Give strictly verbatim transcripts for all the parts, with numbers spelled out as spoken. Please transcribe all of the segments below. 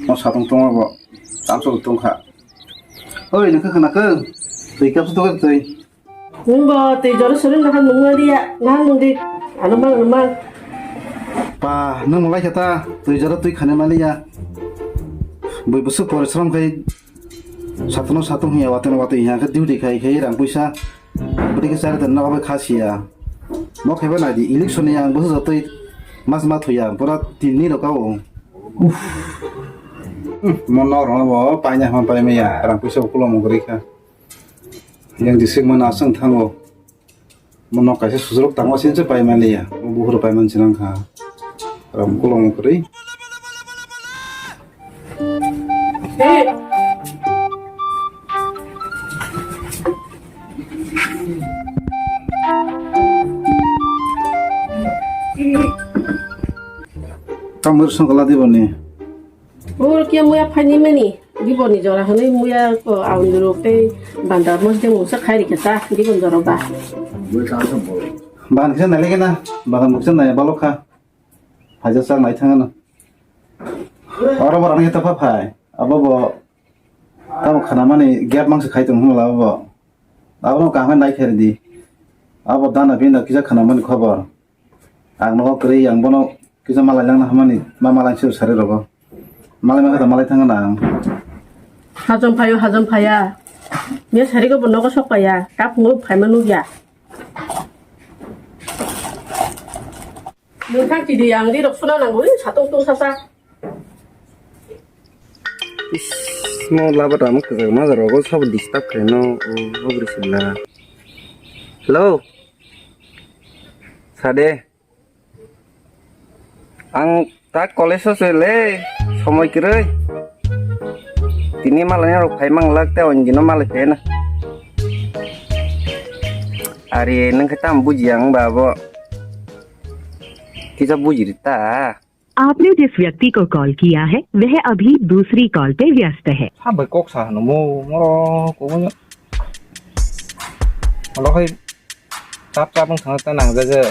Mo satung tongo bo. Tamsok tongkha. Oi, nokha khana khe. Twi kapsu tongkha twi. Nwng bo twi jora suri nahan nung maliya, nahan nung di. Ano mang, ano mang. Pa, nwng malai khe ta, twi jora twi khani maliya. Bui busuk porisrom khai, satuno satung hiya, wateno watwi hiya, khe duty khai khai rang puisa. Bwtwi khe chari tongna bagwi kha siya. Mo khaiba nai di, election ni ang bwswk jotoi mas ma thuya, pura tin ni rok o. Uff. Hmm, mo nok rok bo paina hama pai maya, rang puisa bo kulomo kwrwi kha. Yang disik mana aswng thango. Mo nok kaisa susurok tango sinse pai maliya. Mo buhur pai man sinang kha. Rang kulomo kwrwi. Kamwr songkala diboni. Ur kia muya phani mani. Diboni jora hwnwi muya ko auni rok tei bandar mos de musa khairi khe ta dibon jora ba. Bahan kisa nai lagi na. Bahan muksa nai balok kha. Haja sak nai thangana. Oro borok ni ta pha phai. Abo bo tamo khana mani gap mangsa khai tong hwnla abo. Abo no kaham nai khe di. Abo dana bina kisa khana mani khobor. Ang nogo kwrwi ang bono kisa malai langna hamani ma malai sir sari rogo. Malai ma kata malai thangana ang. Hajom phayo hajom phaya. Mia sari ko bono ko sok paya. Kap ngo phai ma nugya. Nungkha kidi ang ri rok suna nang bui satong tung sasa. Is, mo laba ramo kwchak ma jaro go sabo disturb khaino o bwrwi sila. Hello. Sade. Ang ta college o se le somoi kwrwi. Tini malai rok phai mang lak te onjino malai phai na. Ari nang khe tam buji ang ba bo. Kisa buji rita. आपने जिस व्यक्ति को कॉल किया है, वह अभी दूसरी कॉल पे व्यस्त है। Hambai kok sa hano mo, moro ko mo. Alo hai tap tap ang thang ta nang jaje.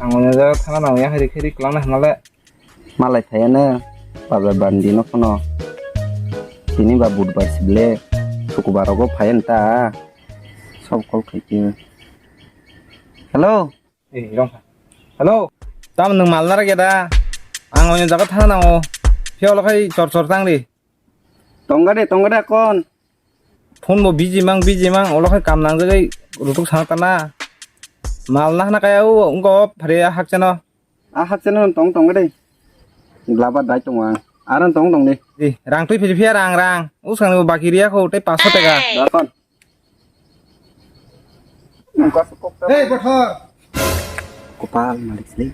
Ang mo jaga thana nang ya hari khiri klang na hana le. Malai phaiya na bazar bandi no kono. Tini ba budbar sible, sukubar rogo phaiya ta. Sob call khai khe. Hello. Eh, rong. Hello. Tam nwng mal nara geda. Ang oino jaga thana nango. Phiya olo khai chor chor tang di. Tongga de, tongga de kon. Phone bo busy mang, busy mang. Olo khai kam nang jagai rutuk sana tana. Mal na hana kaya u, ungko phare hakcheno. A hakcheno tong tongga de. Glaba dai tongo ang. Aran tong tong de. Eh, rang twi phiri phiya rang, rang. Uskang ni bo baki riya kho, tei paso tega. Da kon. Hey, Bothor! Kopal malik sini.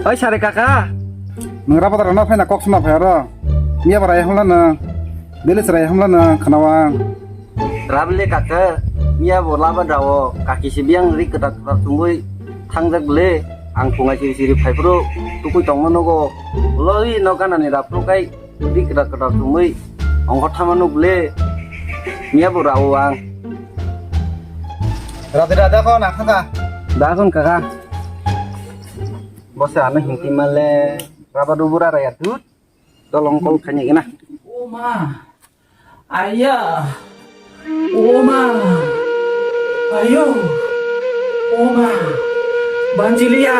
Oi, sare kaka. Nwng rabo dara na phaina kok suna phai aro. Miya bara ehong lana. Bele sara ehong lana khanawang. Rabile kaka. Miya bo laba dawo. Kaki si biang ri kedak kedak tungui. Thangjak bele. Ang pungai siri siri phai pro. Tukui tongma nogo. Loi no gana ni rap pro kai. Dik da kata tumui ongkho thama nuk le. Miya bo rao ang. Rade rade ko na kaka. Da kon kaka. Bose ano hinti male. Raba dubura raya dut. Dolong kol khanya gina. O ma. Aya. O ma. Ayo. O ma. Banjiliya.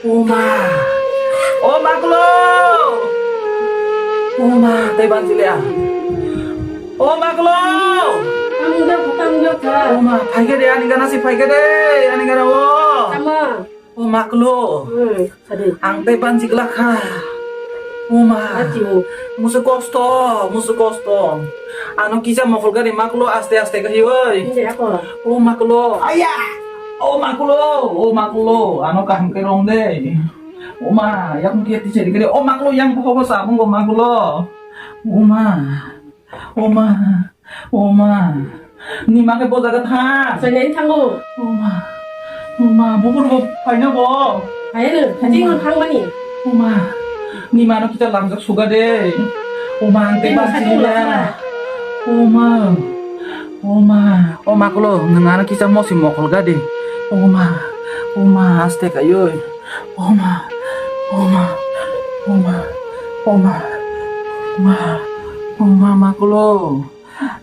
O ma. O ma klo. O ma, tei banjiliya. O ma klo. Tamo da, tamo da kha. O ma, phaikhe de, ani gana si phaikhe de, ani gana o. Tamo. O ma klo. Hmm, sadi. Ang tei banjik lakha. O ma. Ati o. Musu kosto, musu kosto. Ano kisa mokol gari ma klo aste aste gahi oi. Hindi ako. O ma klo. Aya. O ma klo, o ma klo. Ano kaham ke rong de. O ma, yang ke ti seri gari. O ma klo yang boho sa bung o ma klo. O ma. O ma. O ma. Ni ma khe bo jaga tha. Soinani thango. O ma. O ma, bo phuru bo phaina bo. Phaina, thajing no thangmani. O ma. Ni ma no kita lamjak suga de. O ma, ang tei thajing no thangmani. O ma. O ma. O ma kulo, nwng ano kisa mosi mokol ga de. O ma. O ma, aste kayoi. O ma. Oma, oma, oma, oma, oma, makulo.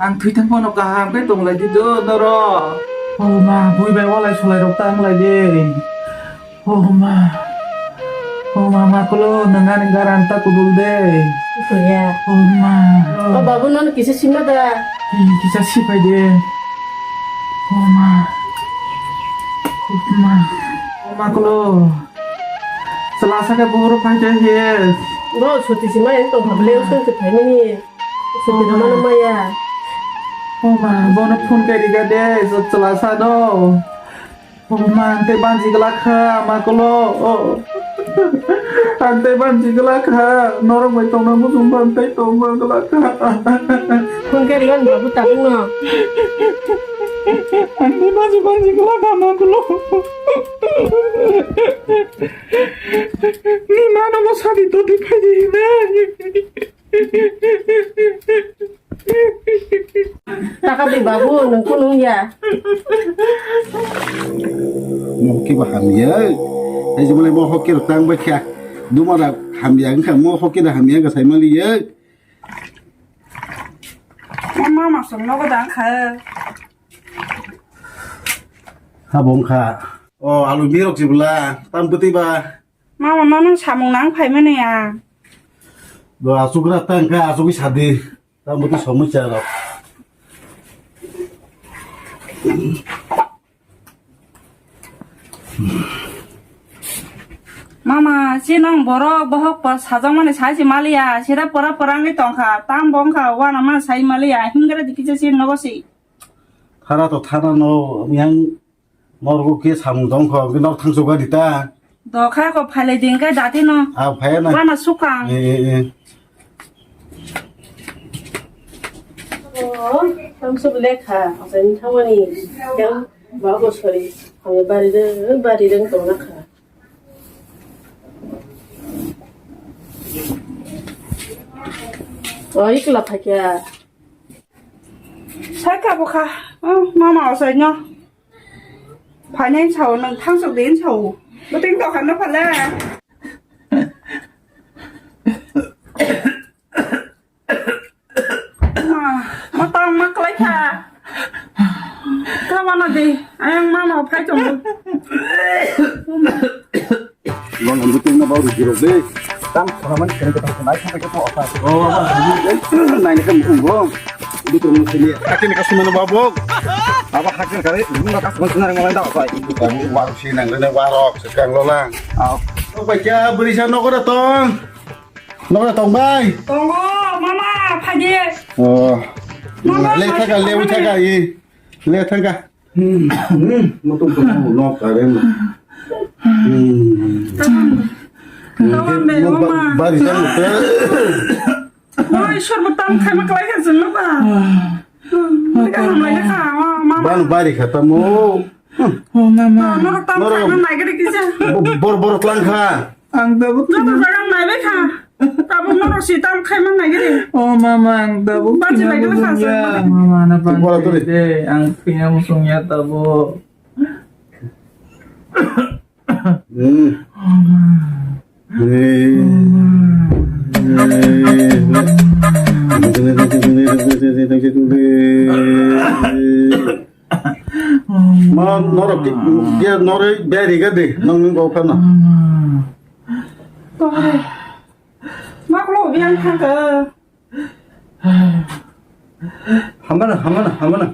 Ang thwi thang phano kaham khe tong lai di do norok. Oma, bui bai walai sulai rok tang lai di. Oma. Oma, makulo, nang ani garang ta kudul de. Kuya. Oma. O babu, nono kisa sima da. Kisa sipai de. Oma. Oma. Oma, kulo. Chwla sakhe buhuru phai khe he. Bo suti sima yang tong phableng sung se phai mani. Suti rw mano maya. Oma, bono phone khe riga de, chwla sa do. Oma, ang tei bansi glak kha, makulo. Ang tei bansi glak kha, norok bai tongna muchung ba ang tei tongma glak kha. Phone khe riga ni babu tabuk no. Ang tei bansi bansi glak kha, makulo. Ni mano mo sadi to di phai di na. Taka di babu, nung kunung ya. Mo hoki ba hamya. Ai jemale mo hoki rok tang ba kya. Duma da hamya wngkha, mo hoki da hamya ga sai mali ya. Mama masong nogo dang kha. Ha bong kha. O alu mirok jibla, tam putih ba. Mama, nono samung nang phaimani ya. Do asukra tang kha, asugwi sadi. Tam buti somoi cha rok. Mama, si nang borok bohok por sajak mani sai si maliya, sira pora pora wngwi tongkha, tam bongkha, wana ma sai maliya, hingra dikisa si nogo si. Thara to thara no yang Norok khe samung tong kho, hwnkhe norok thangchuk gari ta. Dokha kho phailai di hwnkhe dati no. Ah, phaiya na. Wana sukang. Eh, eh, eh. Oh, thangchuk lekha, asai thangmani. Yang bago sori, hame bari de, bari de tong lakha. Oh, ikla phakya. Sai ka bokha. Oh, mama asai no. Phainai sao, nwng thangsok din sao. Buting tokha no phala. Ma, ma tong ma klai kha. Ka wana di, ayang mama phai tong. Bang ang buting na bau di rok de. Tam khana man kene ka nai kha ka to asa. Oh, nai ne kam ko. Butung mo sini. Kati ne ka sumana babok. Aba hakir kare, nung ka sumana nang nang da asa. Itu kamu waru si nang ne warok sekang lo lang. Au. Apa kya beri sa nokora tong? Nokora tong bai. Tongo, mama, phai di. Oh. Mama, le thaka, le thaka i. Le thaka. Hmm, hmm, mo tong tong mo nok kare mo. Hmm. Tawang be, tawang be, mama. Bari sa mo. Oi, sorbo tam khaima klai kha jeng ba. Ka hamlai kha, mama. Ban bari kha tamo. Oh, mama. Norok tam khaima nai gari kisa. Bor bor tlang kha. Ang tabuk. Joto jaga naibai kha. Tabuk norok si tam khaima nai gari. Oh, mama, ang tabuk. Bansi lai gari kha. Mama, na bansi de. Ang pina musung ya tabuk. Hmm. Ma norok ya noroi beri gade nong nong kau kana. Maklo biang thangka. Hamana, hamana, hamana.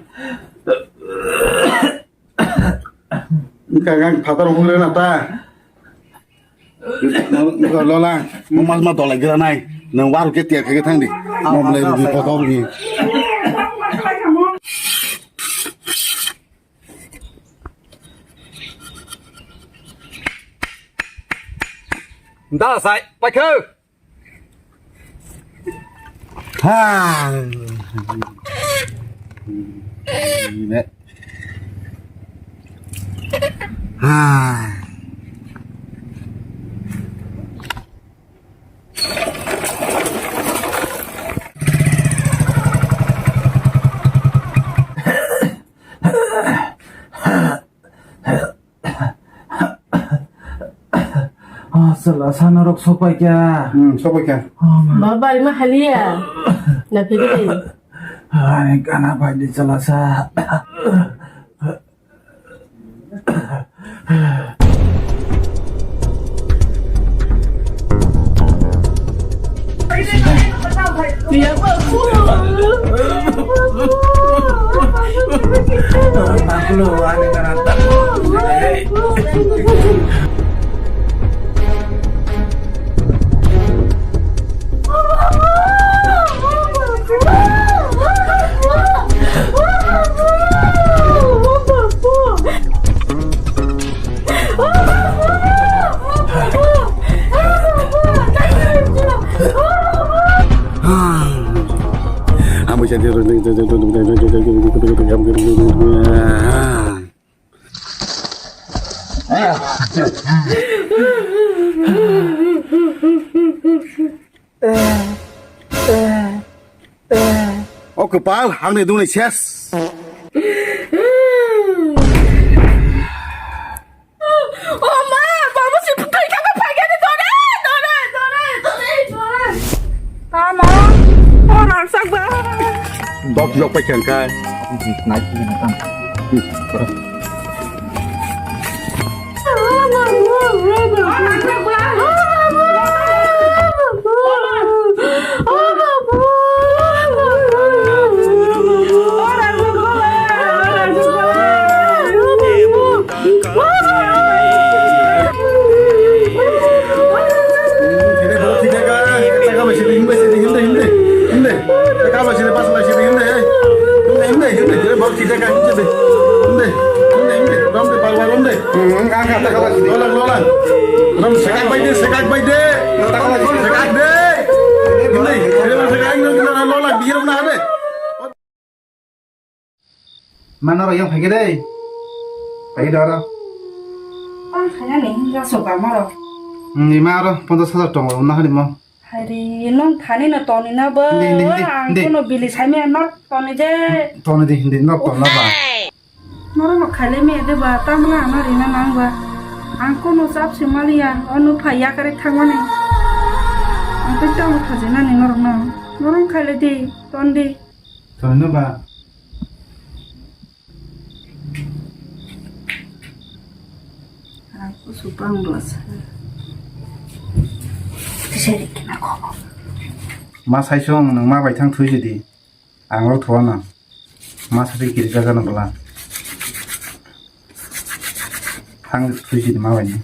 Kagang phatar hule na ta. Lola, mo mas ma dolai gira nai. Nang waru ke tiar kage thang di. Mo mle rugi photo rugi. Da sai, paikho. Ha. Ha. Ah, Chwla sana rok sopai kha. Hmm, sopai kha. Oh, ma. Baba, ima haliya. Na phiri. Ani kana bai di chwla sa. O kwpal, hakni dungni ses. O ma, babo si thoi kha, phai kha, dore, dore, dore, dore, dore. Tamo, o rang sak ba. Dok jok pai kha kai. Nai ki na tam. Lolang, lolang. Rom sekak bai de, sekak bai de. Sekak de. Hindi, hindi, sekak, hindi, hindi, lolang, bihir na de. Mano ro yang phai de. Phai de ro. Ah, kaya ni, ya so ka maro. Ni maro, ponchas hajar tong lo na hari mo. Hari nong thani no toni na ba. Hindi, hindi, hindi, Ang hindi. Kono bili sai me nok toni je. Toni de, hindi, nok ton na ba. Norok no khailai maya de ba, tamla ano rina nang ba. Ang kono chap se maliya, o nuk phai yakari thangmani. Ang tei tamo khajinani norok no. Norok khailai di, ton di. Ton no ba. Ang kusu bang bwsa. Tisari kina kho. Ma sai song nang ma bai thang thui di. Ang oro thuana. Ma sadi kiri jaga no bwla. Thang thui si ma bai ni.